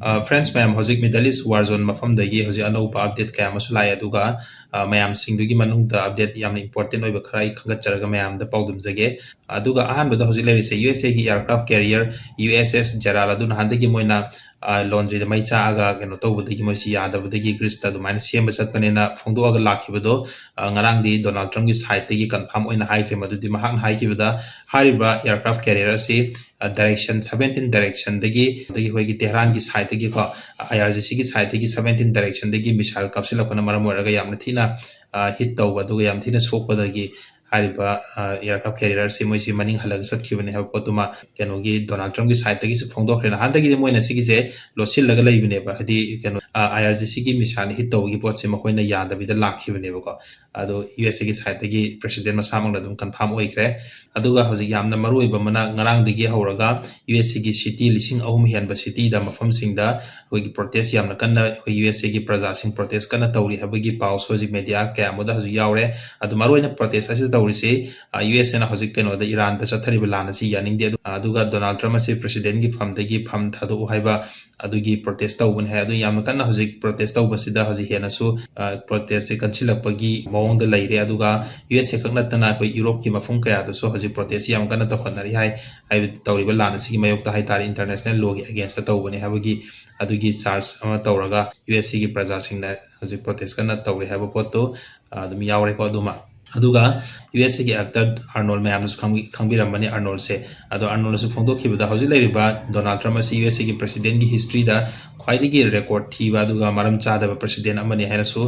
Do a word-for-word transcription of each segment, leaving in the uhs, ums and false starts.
Friends ꯃꯌꯥꯝ, ꯍꯧꯖꯤꯛ Middle East war zone ꯃꯐꯝꯗꯒꯤ ꯍꯧꯖꯤꯛ ꯑꯅꯧꯕ update ꯀꯌꯥ ꯑꯃꯁꯨ ꯂꯥꯛꯑꯦ꯫ ꯑꯗꯨꯒ ꯑ, ꯃꯌꯥꯝꯁꯤꯡꯗꯨꯒꯤ ꯃꯅꯨꯡꯗ update ꯌꯥꯝꯅ important ꯑꯣꯏꯕ ꯈꯔ ꯑꯩ ꯈꯟꯒꯠꯆꯔꯒ ꯃꯌꯥꯝꯗ ꯄꯥꯎꯗꯝꯖꯒꯦ꯫ ꯑꯗꯨꯒ ꯑꯍꯥꯟꯕꯗ ꯍꯧꯖꯤꯛ ꯂꯩꯔꯤꯁꯦ ꯌꯨ ꯑꯦꯁ ꯑꯦꯒꯤ aircraft carrier ꯌꯨ ꯑꯦꯁ ꯑꯦꯁ ꯖꯦꯔꯥꯜ ꯑꯗꯨ ꯅꯍꯥꯟꯗꯒꯤ ꯃꯣꯏꯅ ꯂꯣꯟꯗ꯭ꯔꯤꯗ ꯃꯩ ꯆꯥꯛꯑꯒ ꯀꯩꯅꯣ ꯇꯧꯕꯗꯒꯤ ꯃꯣꯏꯁꯤ ꯌꯥꯗꯕꯗꯒꯤ ꯒ꯭ꯔꯤꯁꯇ ꯑꯗꯨꯃꯥꯏꯅ ꯁꯦꯝꯕ ꯆꯠꯄꯅꯦꯅ ꯐꯣꯡꯗꯣꯛꯑꯒ ꯂꯥꯛꯈꯤꯕꯗꯣ, ꯑ, ꯉꯔꯥꯡꯗꯤ ꯗꯣꯅꯥꯜꯗ ꯇ꯭ꯔꯝꯞꯀꯤ ꯁꯥꯏꯠꯇꯒꯤ ꯀꯟꯐꯥꯔꯝ ꯑꯣꯏꯅ ꯍꯥꯏꯈ꯭ꯔꯦ꯫ ꯃꯗꯨꯗꯤ ꯃꯍꯥꯛꯅ ꯍꯥꯏꯈꯤꯕꯗ ꯍꯥꯏꯔꯤꯕ aircraft carrier ꯑꯁꯤ ꯗꯥꯏꯔꯦꯛꯁꯟ ꯁꯕꯦꯟꯇꯤꯟ ꯗꯥꯏꯔꯦꯛꯁꯟꯗꯒꯤ, ꯑꯗꯒꯤ ꯑꯩꯈꯣꯏꯒꯤ ꯇꯦꯍꯔꯥꯟꯒꯤ ꯁꯥꯏꯠꯇꯒꯤꯀꯣ, ꯑꯥꯏ ꯑꯥꯔ ꯖꯤ ꯁꯤꯒꯤ ꯁꯥꯏꯠꯇꯒꯤ ꯁꯕꯦꯟꯇꯤꯟ ꯗꯥꯏꯔꯦꯛꯁꯟꯗꯒꯤ ꯃꯤꯁꯥꯏꯜ ꯀꯥꯞꯁꯤꯜꯂꯛꯄꯅ ꯃꯔꯝ ꯑꯣꯏꯔꯒ ꯌꯥꯝꯅ ꯊꯤꯅ ꯍꯤꯠ ꯇꯧꯕ, ꯑꯗꯨꯒ ꯌꯥꯝ ꯊꯤꯅ ꯁꯣꯛꯄꯗꯒꯤ ꯍꯥꯏꯔꯤꯕ aircraft carrier ꯑꯁꯤ ꯃꯣꯏꯁꯤ ꯃꯅꯤꯡ ꯍꯜꯂꯒ ꯆꯠꯈꯤꯕꯅꯦ ꯍꯥꯏꯕ ꯄꯣꯠꯇꯨꯃ ꯀꯩꯅꯣꯒꯤ ꯗꯣꯅꯥꯜꯗ ꯇ꯭ꯔꯝꯞꯀꯤ ꯁꯥꯏꯠꯇꯒꯤꯁꯨ ꯐꯣꯡꯗꯣꯛꯈ꯭ꯔꯦ꯫ ꯅꯍꯥꯟꯗꯒꯤꯗꯤ ꯃꯣꯏꯅ ꯁꯤꯒꯤꯁꯦ ꯂꯣꯠꯁꯤꯜꯂꯒ ꯂꯩꯕꯅꯦꯕ, ꯍꯥꯏꯗꯤ ꯀꯩꯅꯣ, ꯑꯥꯏ ꯑꯥꯔ ꯖꯤ ꯁꯤꯒꯤ ꯃꯤꯁꯥꯏꯜ ꯍꯤꯠ ꯇꯧꯕꯒꯤ ꯄꯣꯠꯁꯦ ꯃꯈꯣꯏꯅ ꯌꯥꯗꯕꯤꯗ ꯂꯥꯛꯈꯤꯕꯅꯦꯕꯀꯣ꯫ ꯑꯗꯣ ꯌꯨ ꯑꯦꯁ ꯑꯦꯒꯤ ꯁꯥꯏꯠꯇꯒꯤ ꯄ꯭ꯔꯦꯁꯤꯗꯦꯟ ꯃꯁꯥꯃꯛꯅ ꯑꯗꯨꯝ ꯀꯟꯐꯥꯔꯝ ꯑꯣꯏꯈ꯭ꯔꯦ꯫ ꯑꯗꯨꯒ ꯍꯧꯖꯤꯛ ꯌꯥꯝꯅ ꯃꯔꯨ ꯑꯣꯏꯕ ꯑꯃꯅ, ꯉꯔꯥꯡꯗꯒꯤ ꯍꯧꯔꯒ ꯌꯨ ꯑꯦꯁ ꯑꯦꯒꯤ ꯁꯤꯇꯤ ꯂꯤꯁꯤꯡ ꯑꯍꯨꯝ ꯍꯦꯟꯕ ꯁꯤꯇꯤꯗ, ꯃꯐꯝꯁꯤꯡꯗ ꯑꯩꯈꯣꯏꯒꯤ ꯄ꯭ꯔꯣꯇꯦꯁ ꯌꯥꯝꯅ ꯀꯟꯅ, ꯑꯩꯈꯣꯏ ꯌꯨ ꯑꯦꯁ ꯑꯦꯒꯤ ꯄ꯭ꯔꯖꯥꯁꯤꯡ ꯄ꯭ꯔꯣꯇꯦꯁ ꯀꯟꯅ ꯇꯧꯔꯤ ꯍꯥꯏꯕꯒꯤ ꯄꯥꯎꯁꯨ ꯍꯧꯖꯤꯛ ꯃꯦꯗꯤꯌꯥ ꯀꯌꯥ ꯑꯃꯗ ꯍꯧꯖꯤꯛ ꯌꯥꯎꯔꯦ꯫ ꯑꯗꯨ ꯃꯔꯨꯑꯣꯏꯅ ꯄ꯭ꯔꯣꯇꯦꯁ ꯑꯁꯤꯗ ꯇꯧꯔꯤꯁꯤ, ꯑ, ꯌꯨ ꯑꯦꯁ ꯑꯦꯅ ꯍꯧꯖꯤꯛ ꯀꯩꯅꯣꯗ, ꯏꯔꯥꯟꯗ ꯆꯠꯊꯔꯤꯕ ꯂꯥꯟ ꯑꯁꯤ ꯌꯥꯅꯤꯡꯗꯦ꯫ ꯑꯗꯨ-, ꯑꯗꯨꯒ ꯗꯣꯅꯥꯜꯗ ꯇ꯭ꯔꯝꯞ ꯑꯁꯤ ꯄ꯭ꯔꯦꯁꯤꯗꯦꯟꯒꯤ ꯐꯝꯗꯒꯤ ꯐꯝ ꯊꯥꯗꯣꯛꯎ ꯍꯥꯏꯕ ꯑꯗꯨꯒꯤ ꯄ꯭ꯔꯣꯇꯦꯁ ꯇꯧꯕꯅꯤ ꯍꯥꯏ꯫ ꯑꯗꯨ ꯌꯥꯝꯅ ꯀꯟꯅ ꯍꯧꯖꯤꯛ ꯄ꯭ꯔꯣꯇꯦꯁ ꯇꯧꯕꯁꯤꯗ ꯍꯧꯖꯤꯛ ꯍꯦꯟꯅꯁꯨ, ꯑ, ꯄ꯭ꯔꯣꯇꯦꯁꯁꯦ ꯀꯟꯁꯤꯜꯂꯛꯄꯒꯤ ꯃꯑꯣꯡꯗ ꯂꯩꯔꯦ꯫ ꯑꯗꯨꯒ ꯌꯨ ꯑꯦꯁ ꯑꯦ ꯈꯛ ꯅꯠꯇꯅ ꯑꯩꯈꯣꯏ ꯌꯨꯔꯣꯞꯀꯤ ꯃꯐꯝ ꯀꯌꯥꯗꯁꯨ ꯍꯧꯖꯤꯛ ꯄ꯭ꯔꯣꯇꯦꯁ ꯌꯥꯝ ꯀꯟꯅ ꯇꯧꯈꯠꯅꯔꯤ ꯍꯥꯏ꯫ ꯍꯥꯏꯕꯗꯤ ꯇꯧꯔꯤꯕ ꯂꯥꯟ ꯑꯁꯤꯒꯤ ꯃꯥꯌꯣꯛꯇ ꯍꯥꯏꯇꯥꯔꯦ, ꯏꯟꯇꯔꯅꯦꯁꯅꯦꯜ ꯂꯣꯒꯤ ꯑꯦꯒꯦꯟꯁꯇ ꯇꯧꯕꯅꯤ ꯍꯥꯏꯕꯒꯤ ꯑꯗꯨꯒꯤ ꯆꯥꯔꯖ ꯑꯃ ꯇꯧꯔꯒ ꯌꯨ ꯑꯦꯁ ꯑꯦꯒꯤ ꯄ꯭ꯔꯖꯥꯁꯤꯡꯅ ꯍꯧꯖꯤꯛ ꯄ꯭ꯔꯣꯇꯦꯁ ꯀꯟꯅ ꯇꯧꯔꯤ ꯍꯥꯏꯕ ꯄꯣꯠꯇꯨ, ꯑ, ꯑꯗꯨꯝ ꯌꯥꯎꯔꯦꯀꯣ꯫ ꯑꯗꯨꯃ, ꯑꯗꯨꯒ ꯌꯨ ꯑꯦꯁ ꯑꯦꯒꯤ ꯑꯦꯛꯇꯔ ꯑꯥꯔꯅꯣꯜ ꯃꯌꯥꯝꯅꯁꯨ ꯈꯪꯕꯤ-, ꯈꯪꯕꯤꯔꯝꯃꯅꯤ ꯑꯥꯔꯅꯣꯜꯁꯦ꯫ ꯑꯗꯣ ꯑꯥꯔꯅꯣꯜꯅꯁꯨ ꯐꯣꯡꯗꯣꯛꯈꯤꯕꯗ ꯍꯧꯖꯤꯛ ꯂꯩꯔꯤꯕ ꯗꯣꯅꯥꯜꯗ ꯇ꯭ꯔꯝꯞ ꯑꯁꯤ ꯌꯨ ꯑꯦꯁ ꯑꯦꯒꯤ ꯄ꯭ꯔꯦꯁꯤꯗꯦꯟꯒꯤ ꯍꯤꯁꯇ꯭ꯔꯤꯗ ꯈ꯭ꯋꯥꯏꯗꯒꯤ ꯔꯦꯀꯣꯔꯗ ꯊꯤꯕ ꯑꯗꯨꯒ ꯃꯔꯝ ꯆꯥꯗꯕ ꯄ꯭ꯔꯦꯁꯤꯗꯦꯟ ꯑꯃꯅꯤ ꯍꯥꯏꯅꯁꯨ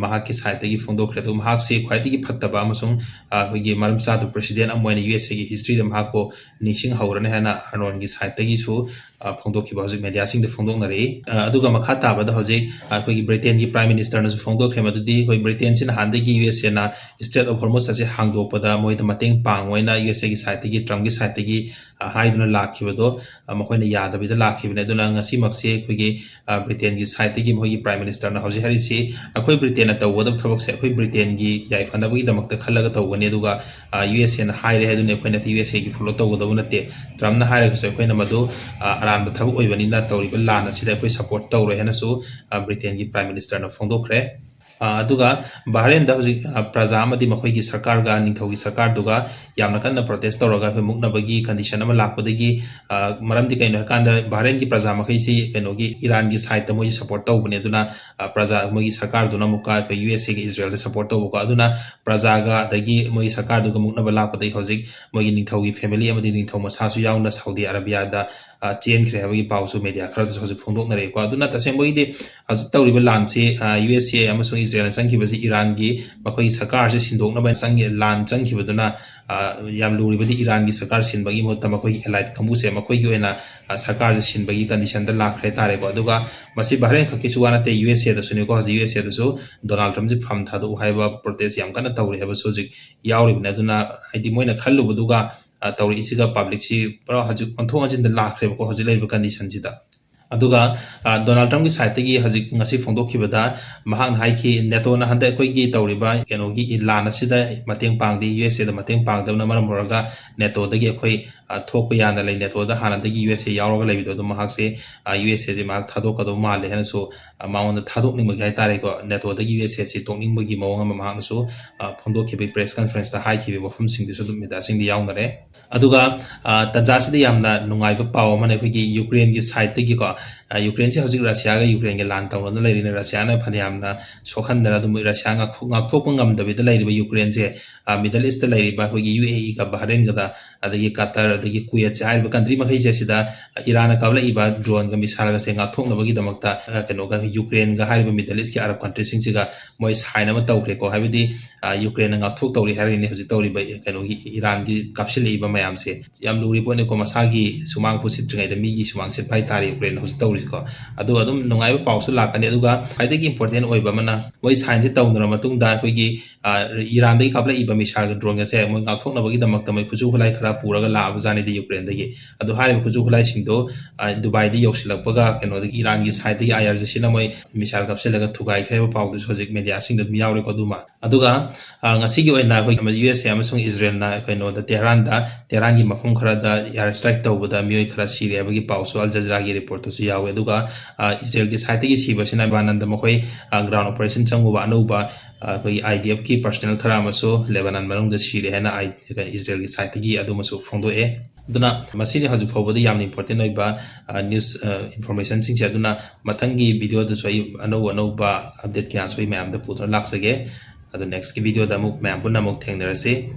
ꯃꯍꯥꯛꯀꯤ ꯁꯥꯏꯠꯇꯒꯤ ꯐꯣꯡꯗꯣꯛꯈ꯭ꯔꯦ꯫ ꯑꯗꯨꯒ ꯃꯍꯥꯛꯁꯤ ꯈ꯭ꯋꯥꯏꯗꯒꯤ ꯐꯠꯇꯕ ꯑꯃꯁꯨꯡ, ꯑ, ꯑꯩꯈꯣꯏꯒꯤ ꯃꯔꯝ ꯆꯥꯗꯕ ꯄ꯭ꯔꯦꯁꯤꯗꯦꯟ ꯑꯃ ꯑꯣꯏꯅ ꯌꯨ ꯑꯦꯁ ꯑꯦꯒꯤ ꯍꯤꯁꯇ꯭ꯔꯤꯗ ꯃꯍꯥꯛꯄꯨ ꯅꯤꯡꯁꯤꯡꯍꯧꯔꯅꯤ ꯍꯥꯏꯅ ꯑꯥꯔꯅꯣꯜꯒꯤ ꯁꯥꯏꯠꯇꯒꯤꯁꯨ, ꯑ, ꯐꯣꯡꯗꯣꯛꯈꯤꯕ ꯍꯧꯖꯤꯛ ꯃꯦꯗꯤꯌꯥꯁꯤꯡꯗ ꯐꯣꯡꯗꯣꯛꯅꯔꯛꯏ꯫ ꯑ, ꯑꯗꯨꯒ ꯃꯈꯥ ꯇꯥꯕꯗ ꯍꯧꯖꯤꯛ, ꯑ, ꯑꯩꯈꯣꯏꯒꯤ ꯕ꯭ꯔꯤꯇꯦꯟꯒꯤ ꯄ꯭ꯔꯥꯏꯝ ꯃꯤꯅꯤꯁꯇꯔꯅꯁꯨ ꯐꯣꯡꯗꯣꯛꯈ꯭ꯔꯦ꯫ ꯃꯗꯨꯗꯤ ꯑꯩꯈꯣꯏ ꯕ꯭ꯔꯤꯇꯦꯟꯁꯤ ꯅꯍꯥꯟꯗꯒꯤ ꯌꯨ ꯑꯦꯁ ꯑꯦꯅ ꯏꯁꯇ꯭ꯔꯦꯠ ꯑꯣꯐ ꯍꯣꯔꯃꯨꯁ ꯑꯁꯤ ꯍꯥꯡꯗꯣꯛꯄꯗ ꯃꯣꯏꯗ ꯃꯇꯦꯡ ꯄꯥꯡꯉꯣꯏꯅ ꯌꯨ ꯑꯦꯁ ꯑꯦꯒꯤ ꯁꯥꯏꯠꯇꯒꯤ, ꯇ꯭ꯔꯝꯞꯀꯤ ꯁꯥꯏꯠꯇꯒꯤ, ꯑ, ꯍꯥꯏꯗꯨꯅ ꯂꯥꯛꯈꯤꯕꯗꯣ, ꯑ, ꯃꯈꯣꯏꯅ ꯌꯥꯗꯕꯤꯗ ꯂꯥꯛꯈꯤꯕꯅꯤ꯫ ꯑꯗꯨꯅ ꯉꯁꯤꯃꯛꯁꯤ ꯑꯩꯈꯣꯏꯒꯤ, ꯑ, ꯕ꯭ꯔꯤꯇꯦꯟꯒꯤ ꯁꯥꯏꯠꯇꯒꯤ ꯃꯈꯣꯏꯒꯤ ꯄ꯭ꯔꯥꯏꯝ ꯃꯤꯅꯤꯁꯇꯔꯅ ꯍꯧꯖꯤꯛ ꯍꯥꯏꯔꯤꯁꯤ, ꯑꯩꯈꯣꯏ ꯕ꯭ꯔꯤꯇꯦꯟꯅ ꯇꯧꯒꯗꯕ ꯊꯕꯛꯁꯦ ꯑꯩꯈꯣꯏ ꯕ꯭ꯔꯤꯇꯦꯟꯒꯤ ꯌꯥꯏꯐꯅꯕꯒꯤꯗꯃꯛꯇ ꯈꯜꯂꯒ ꯇꯧꯒꯅꯤ꯫ ꯑꯗꯨꯒ, ꯑ, ꯌꯨ ꯑꯦꯁ ꯑꯦꯅ ꯍꯥꯏꯔꯦ ꯍꯥꯏꯗꯨꯅ ꯑꯩꯈꯣꯏꯅꯗꯤ ꯌꯨ ꯑꯦꯁ ꯑꯦꯒꯤ ꯐꯣꯂꯣ ꯇꯧꯒꯗꯕ ꯅꯠꯇꯦ꯫ ꯇ꯭ꯔꯝꯞꯅ ꯍꯥꯏꯔꯒꯁꯨ ꯑꯩꯈꯣꯏꯅ ꯃꯗꯨ, ꯑ, ꯑꯔꯥꯟꯕ ꯊꯕꯛ ꯑꯣꯏꯕꯅꯤꯅ ꯇꯧꯔꯤꯕ ꯂꯥꯟ ꯑꯁꯤꯗ ꯑꯩꯈꯣꯏ ꯁꯄꯣꯔꯠ ꯇꯧꯔꯣꯏ ꯍꯥꯏꯅꯁꯨ, ꯑ, ꯕ꯭ꯔꯤꯇꯦꯟꯒꯤ ꯄ꯭ꯔꯥꯏꯝ ꯃꯤꯅꯤꯁꯇꯔꯅ ꯐꯣꯡꯗꯣꯛꯈ꯭ꯔꯦ꯫ ꯑ, ꯑꯗꯨꯒ ꯕꯍꯔꯦꯟꯗ ꯍꯧꯖꯤꯛ, ꯑ, ꯄ꯭ꯔꯖꯥ ꯑꯃꯗꯤ ꯃꯈꯣꯏꯒꯤ ꯁꯔꯀꯥꯔꯒ ꯅꯤꯡꯊꯧꯒꯤ ꯁꯔꯀꯥꯔꯗꯨꯒ ꯌꯥꯝꯅ ꯀꯟꯅ ꯄ꯭ꯔꯣꯇꯦꯁ ꯇꯧꯔꯒ ꯑꯩꯈꯣꯏ ꯃꯨꯛꯅꯕꯒꯤ ꯀꯟꯗꯤꯁꯟ ꯑꯃ ꯂꯥꯛꯄꯗꯒꯤ, ꯑ, ꯃꯔꯝꯗꯤ ꯀꯩꯅꯣ ꯍꯥꯏꯀꯥꯟꯗ ꯕꯍꯔꯦꯟꯒꯤ ꯄ꯭ꯔꯖꯥ ꯃꯈꯩꯁꯤ ꯀꯩꯅꯣꯒꯤ ꯏꯔꯥꯟꯒꯤ ꯁꯥꯏꯠꯇ ꯃꯣꯏꯁꯤ ꯁꯄꯣꯔꯠ ꯇꯧꯕꯅꯦ꯫ ꯑꯗꯨꯅ, ꯑ, ꯄ꯭ꯔꯖꯥ ꯃꯣꯏꯒꯤ ꯁꯔꯀꯥꯔꯗꯨꯅ ꯑꯃꯨꯛꯀ ꯑꯩꯈꯣꯏ ꯌꯨ ꯑꯦꯁ ꯑꯦꯒ ꯏꯖꯔꯦꯜꯗ ꯁꯄꯣꯔꯠ ꯇꯧꯕꯀꯣ꯫ ꯑꯗꯨꯅ ꯄ꯭ꯔꯖꯥꯒ ꯑꯗꯒꯤ ꯃꯣꯏꯒꯤ ꯁꯔꯀꯥꯔꯗꯨꯒ ꯃꯨꯛꯅꯕ ꯂꯥꯛꯄꯗꯒꯤ ꯍꯧꯖꯤꯛ ꯃꯣꯏꯒꯤ ꯅꯤꯡꯊꯧꯒꯤ ꯐꯦꯃꯤꯂꯤ ꯑꯃꯗꯤ ꯅꯤꯡꯊꯧ ꯃꯁꯥꯁꯨ ꯌꯥꯎꯅ ꯁꯥꯎꯗꯤ ꯑꯔꯥꯕꯤꯌꯥꯗ, ꯑ, ꯆꯦꯟꯈ꯭ꯔꯦ ꯍꯥꯏꯕꯒꯤ ꯄꯥꯎꯁꯨ ꯃꯦꯗꯤꯌꯥ ꯈꯔꯗꯁꯨ ꯍꯧꯖꯤꯛ ꯐꯣꯡꯗꯣꯛꯅꯔꯛꯑꯦꯀꯣ꯫ ꯑꯗꯨꯅ ꯇꯁꯦꯡꯕꯒꯤꯗꯤ ꯍꯧꯖꯤꯛ ꯇꯧꯔꯤꯕ ꯂꯥꯟꯁꯤ, ꯑ, ꯌꯨ ꯑꯦꯁ ꯑꯦ ꯑꯃꯁꯨꯡ ꯏꯖꯔꯦꯜꯅ ꯆꯪꯈꯤꯕꯁꯤ ꯏꯔꯥꯟꯒꯤ ꯃꯈꯣꯏꯒꯤ ꯁꯔꯀꯥꯔꯁꯤ ꯁꯤꯟꯗꯣꯛꯅꯕ ꯆꯪꯈꯤ-, ꯂꯥꯟ ꯆꯪꯈꯤꯕꯗꯨꯅ, ꯑ, ꯌꯥꯝ ꯂꯨꯔꯤꯕꯗꯤ ꯏꯔꯥꯟꯒꯤ ꯁꯔꯀꯥꯔ ꯁꯤꯟꯕꯒꯤ ꯃꯍꯨꯠꯇ ꯃꯈꯣꯏꯒꯤ ꯑꯦꯂꯥꯏꯠ ꯀꯥꯡꯕꯨꯁꯦ ꯃꯈꯣꯏꯒꯤ ꯑꯣꯏꯅ, ꯑ, ꯁꯔꯀꯥꯔꯁꯦ ꯁꯤꯟꯕꯒꯤ ꯀꯟꯗꯤꯁꯟꯗ ꯂꯥꯛꯈ꯭ꯔꯦ ꯇꯥꯔꯦꯀꯣ꯫ ꯑꯗꯨꯒ ꯃꯁꯤ ꯕꯍꯔꯦꯟ ꯈꯛꯀꯤꯁꯨ ꯋꯥ ꯅꯠꯇꯦ, ꯌꯨ ꯑꯦꯁ ꯑꯦꯗꯁꯨꯅꯤꯀꯣ꯫ ꯍꯧꯖꯤꯛ ꯌꯨ ꯑꯦꯁ ꯑꯦꯗꯁꯨ ꯗꯣꯅꯥꯜꯗ ꯇ꯭ꯔꯝꯞꯁꯤ ꯐꯝ ꯊꯥꯗꯣꯛꯎ ꯍꯥꯏꯕ ꯄ꯭ꯔꯣꯇꯦꯁ ꯌꯥꯝ ꯀꯟꯅ ꯇꯧꯔꯤ ꯍꯥꯏꯕꯁꯨ ꯍꯧꯖꯤꯛ ꯌꯥꯎꯔꯤꯕꯅꯤ꯫ ꯑꯗꯨꯅ ꯍꯥꯏꯗꯤ ꯃꯣꯏꯅ ꯈꯜꯂꯨꯕꯗꯨꯒ, ꯑ, ꯇꯧꯔꯛꯏꯁꯤꯒ ꯄꯕ꯭ꯂꯤꯛꯁꯤ ꯄꯨꯔꯥ ꯍꯧꯖꯤꯛ ꯑꯣꯟꯊꯣꯛ ꯑꯣꯟꯁꯤꯟꯗ ꯂꯥꯛꯈ꯭ꯔꯦꯕꯀꯣ ꯍꯧꯖꯤꯛ ꯂꯩꯔꯤꯕ ꯀꯟꯗꯤꯁꯟꯁꯤꯗ꯫ ꯑꯗꯨꯒ, ꯑ, ꯗꯣꯅꯥꯜꯗ ꯇ꯭ꯔꯝꯞꯀꯤ ꯁꯥꯏꯠꯇꯒꯤ ꯍꯧꯖꯤꯛ ꯉꯁꯤ ꯐꯣꯡꯗꯣꯛꯈꯤꯕꯗ ꯃꯍꯥꯛꯅ ꯍꯥꯏꯈꯤ, ꯅꯦꯇꯣꯅ ꯍꯟꯗꯛ ꯑꯩꯈꯣꯏꯒꯤ ꯇꯧꯔꯤꯕ ꯀꯩꯅꯣꯒꯤ ꯂꯥꯟ ꯑꯁꯤꯗ ꯃꯇꯦꯡ ꯄꯥꯡꯗꯦ, ꯌꯨ ꯑꯦꯁ ꯑꯦꯗ ꯃꯇꯦꯡ ꯄꯥꯡꯗꯕꯅ ꯃꯔꯝ ꯑꯣꯏꯔꯒ ꯅꯦꯇꯣꯗꯒꯤ ꯑꯩꯈꯣꯏ, ꯑ, ꯊꯣꯛꯄ ꯌꯥꯅ ꯂꯩ꯫ ꯅꯦꯇꯣꯗ ꯍꯥꯟꯅꯗꯒꯤ ꯌꯨ ꯑꯦꯁ ꯑꯦ ꯌꯥꯎꯔꯒ ꯂꯩꯕꯗꯣ ꯑꯗꯨꯝ ꯃꯍꯥꯛꯁꯦ, ꯑ, ꯌꯨ ꯑꯦꯁ ꯑꯦꯁꯦ ꯃꯍꯥꯛ ꯊꯥꯗꯣꯛꯀꯗꯧ ꯃꯥꯜꯂꯦ ꯍꯥꯏꯅꯁꯨ, ꯑ, ꯃꯉꯣꯟꯗ ꯊꯥꯗꯣꯛꯅꯤꯡꯕꯒꯤ ꯍꯥꯏꯇꯥꯔꯦꯀꯣ, ꯅꯦꯇꯣꯗꯒꯤ ꯌꯨ ꯑꯦꯁ ꯑꯦꯁꯤ ꯇꯣꯛꯅꯤꯡꯕꯒꯤ ꯃꯑꯣꯡ ꯑꯃ ꯃꯍꯥꯛꯅꯁꯨ, ꯑ, ꯐꯣꯡꯗꯣꯛꯈꯤꯕꯒꯤ ꯄ꯭ꯔꯦꯁ ꯀꯟꯐꯔꯦꯟꯁꯇ ꯍꯥꯏꯈꯤꯕ ꯋꯥꯐꯝꯁꯤꯡꯗꯨꯁꯨ ꯑꯗꯨꯝ ꯃꯦꯗꯤꯌꯥꯁꯤꯡꯗ ꯌꯥꯎꯅꯔꯦ꯫ ꯑꯗꯨꯒ, ꯑ, ꯇꯟꯖꯥꯁꯤꯗ ꯌꯥꯝꯅ ꯅꯨꯡꯉꯥꯏꯕ ꯄꯥꯎ ꯑꯃꯅ ꯑꯩꯈꯣꯏꯒꯤ ꯌꯨꯀ꯭ꯔꯦꯟꯒꯤ ꯁꯥꯏꯠꯇꯒꯤꯀꯣ, ꯑ, ꯌꯨꯀ꯭ꯔꯦꯟꯁꯦ ꯍꯧꯖꯤꯛ ꯔꯁꯤꯌꯥꯒ ꯌꯨꯀ꯭ꯔꯦꯟꯒ ꯂꯥꯟ ꯇꯧꯅꯗꯨꯅ ꯂꯩꯔꯤꯅ ꯔꯁꯤꯌꯥꯅ ꯐꯅꯌꯥꯝꯅ ꯁꯣꯛꯍꯟꯗꯅ ꯑꯗꯨꯝ ꯔꯁꯤꯌꯥ ꯉꯥꯛꯊꯣꯛ-, ꯉꯥꯛꯊꯣꯛꯄ ꯉꯝꯗꯕꯤꯗ ꯂꯩꯔꯤꯕ ꯌꯨꯀ꯭ꯔꯦꯟꯁꯦ, ꯑ, ꯃꯤꯗꯜ ꯏꯁꯇ ꯂꯩꯔꯤꯕ ꯑꯩꯈꯣꯏꯒꯤ ꯌꯨ ꯑꯦ ꯏꯒ ꯕꯍꯔꯦꯟꯒꯗ ꯑꯗꯒꯤ ꯀꯇꯔ ꯑꯗꯒꯤ ꯀꯨꯋꯦꯠꯁꯦ ꯍꯥꯏꯔꯤꯕ ꯀꯟꯇ꯭ꯔꯤ ꯃꯈꯩꯁꯦ ꯁꯤꯗ ꯏꯔꯥꯟꯅ ꯀꯥꯞꯂꯛꯏꯕ ꯗ꯭ꯔꯣꯟꯒ ꯃꯤꯁꯥꯏꯜꯒꯁꯦ ꯉꯥꯛꯊꯣꯛꯅꯕꯒꯤꯗꯃꯛꯇ, ꯑ, ꯀꯩꯅꯣꯒ ꯌꯨꯀ꯭ꯔꯦꯟꯒ ꯍꯥꯏꯔꯤꯕ ꯃꯤꯗꯜ ꯏꯁꯀꯤ ꯑꯔꯕ ꯀꯟꯇ꯭ꯔꯤꯁꯤꯡꯁꯤꯒ ꯃꯣꯏ ꯁꯥꯏꯟ ꯑꯃ ꯇꯧꯈ꯭ꯔꯦꯀꯣ꯫ ꯍꯥꯏꯕꯗꯤ, ꯑ, ꯌꯨꯀ꯭ꯔꯦꯟꯅ ꯉꯥꯛꯊꯣꯛ ꯇꯧꯔꯤ ꯍꯥꯏꯔꯤꯅꯦ ꯍꯧꯖꯤꯛ ꯇꯧꯔꯤꯕ ꯀꯩꯅꯣꯒꯤ ꯏꯔꯥꯟꯒꯤ ꯀꯥꯞꯁꯤꯜꯂꯛꯏꯕ ꯃꯌꯥꯝꯁꯦ꯫ ꯌꯥꯝ ꯂꯨꯔꯤ ꯄꯣꯠꯅꯤꯀꯣ, ꯃꯁꯥꯒꯤ ꯁꯨꯃꯥꯡ ꯐꯨꯁꯤꯠꯇ꯭ꯔꯤꯉꯩꯗ ꯃꯤꯒꯤ ꯁꯨꯃꯥꯡ ꯁꯤꯠꯄ ꯍꯥꯏꯇꯥꯔꯦ ꯌꯨꯀ꯭ꯔꯦꯟꯅ ꯍꯧꯖꯤꯛ ꯇꯧꯔꯤꯁꯤꯀꯣ꯫ ꯑꯗꯨꯒ ꯑꯗꯨꯝ ꯅꯨꯡꯉꯥꯏꯕ ꯄꯥꯎꯁꯨ ꯂꯥꯛꯀꯅꯤ꯫ ꯑꯗꯨꯒ ꯈ꯭ꯋꯥꯏꯗꯒꯤ ꯏꯝꯄꯣꯔꯇꯦꯟ ꯑꯣꯏꯕ ꯑꯃꯅ ꯃꯣꯏ ꯁꯥꯏꯟꯁꯦ ꯇꯧꯅꯔ ꯃꯇꯨꯡꯗ ꯑꯩꯈꯣꯏꯒꯤ, ꯑ, ꯏꯔꯥꯟꯗꯒꯤ ꯀꯥꯞꯂꯛꯏꯕ ꯃꯤꯁꯥꯏꯜꯒ ꯗ꯭ꯔꯣꯟꯒꯁꯦ ꯃꯣꯏ ꯉꯥꯛꯊꯣꯛꯅꯕꯒꯤꯗꯃꯛꯇ ꯃꯣꯏ ꯈꯨꯠꯁꯨ ꯈꯨꯠꯂꯥꯏ ꯈꯔ ꯄꯨꯔꯒ ꯂꯥꯛꯑꯕ ꯄꯥꯀꯤꯁꯇꯥꯟꯗꯒꯤ, ꯌꯨꯀ꯭ꯔꯦꯟꯗꯒꯤ꯫ ꯑꯗꯣ ꯍꯥꯏꯔꯤꯕ ꯈꯨꯠꯁꯨ ꯈꯨꯠꯂꯥꯏꯁꯤꯡꯗꯣ, ꯑ, ꯗꯨꯕꯥꯏꯗ ꯌꯧꯁꯤꯜꯂꯛꯄꯒ ꯀꯩꯅꯣꯗꯒꯤ ꯏꯔꯥꯟꯒꯤ ꯁꯥꯏꯠꯇꯒꯤ ꯑꯥꯏ ꯑꯥꯔ ꯖꯤ ꯁꯤꯅ ꯃꯣꯏ ꯃꯤꯁꯥꯏꯜ ꯀꯥꯞꯁꯤꯜꯂꯒ ꯊꯨꯒꯥꯏꯈ꯭ꯔꯦ ꯍꯥꯏꯕ ꯄꯥꯎꯗꯨꯁꯨ ꯍꯧꯖꯤꯛ ꯃꯦꯗꯤꯌꯥꯁꯤꯡꯗ ꯑꯗꯨꯝ ꯌꯥꯎꯔꯦꯀꯣ꯫ ꯑꯗꯨꯃ, ꯑꯗꯨꯒ, ꯑ, ꯉꯁꯤꯒꯤ ꯑꯣꯏꯅ ꯑꯩꯈꯣꯏ ꯌꯨ ꯑꯦꯁ ꯑꯦ ꯑꯃꯁꯨꯡ ꯏꯖꯔꯦꯜꯅ ꯀꯩꯅꯣꯗ ꯇꯦꯍꯔꯥꯟꯗ, ꯇꯦꯍꯔꯥꯟꯒꯤ ꯃꯐꯝ ꯈꯔꯗ ꯏꯌꯥꯔ ꯁ꯭ꯇ꯭ꯔꯥꯏꯛ ꯇꯧꯕꯗ ꯃꯤꯑꯣꯏ ꯈꯔ ꯁꯤꯔꯦ ꯍꯥꯏꯕꯒꯤ ꯄꯥꯎꯁꯨ ꯑꯜ ꯖꯖꯤꯔꯥꯒꯤ ꯔꯤꯄꯣꯔꯠꯇꯁꯨ ꯌꯥꯎꯋꯦ꯫ ꯑꯗꯨꯒ, ꯑ, ꯏꯖꯔꯦꯜꯒꯤ ꯁꯥꯏꯠꯇꯒꯤ ꯁꯤꯕꯁꯤꯅ ꯂꯦꯕꯥꯅꯟꯗ ꯃꯈꯣꯏ, ꯑ, ꯒ꯭ꯔꯥꯎꯟ ꯑꯣꯄꯔꯦꯁꯟ ꯆꯪꯉꯨꯕ ꯑꯅꯧꯕ, ꯑ, ꯑꯩꯈꯣꯏꯒꯤ ꯑꯥꯏ ꯗꯤ ꯑꯦꯐꯀꯤ ꯄꯔꯁꯅꯦꯜ ꯈꯔ ꯑꯃꯁꯨ ꯂꯦꯕꯥꯅꯟ ꯃꯅꯨꯡꯗ ꯁꯤꯔꯦ ꯍꯥꯏꯅ ꯑꯥꯏ-, ꯏꯖꯔꯦꯜꯒꯤ ꯁꯥꯏꯠꯇꯒꯤ ꯑꯗꯨꯃꯁꯨ ꯐꯣꯡꯗꯣꯛꯑꯦ꯫ ꯑꯗꯨꯅ ꯃꯁꯤꯅꯤ ꯍꯧꯖꯤꯛ ꯐꯥꯎꯕꯗ ꯌꯥꯝꯅ ꯏꯝꯄꯣꯔꯇꯦꯟ ꯑꯣꯏꯕ, ꯑ, ꯅ꯭ꯌꯨꯁ, ꯑ, ꯏꯟꯐꯣꯔꯃꯦꯁꯟꯁꯤꯡꯁꯦ꯫ ꯑꯗꯨꯅ ꯃꯊꯪꯒꯤ ꯚꯤꯗꯤꯑꯣꯗꯁꯨ ꯑꯩ ꯑꯅꯧ ꯑꯅꯧꯕ ꯑꯞꯗꯦꯠ ꯀꯌꯥꯁꯨ ꯑꯩ ꯃꯌꯥꯝꯗ ꯄꯨꯗꯨꯅ ꯂꯥꯛꯆꯒꯦ꯫ ꯑꯗꯣ ꯅꯦꯛꯁꯀꯤ ꯚꯤꯗꯤꯑꯣꯗ ꯑꯃꯨꯛ ꯃꯌꯥꯝ ꯄꯨꯟꯅ ꯑꯃꯨꯛ ꯊꯦꯡꯅꯔꯁꯤ꯫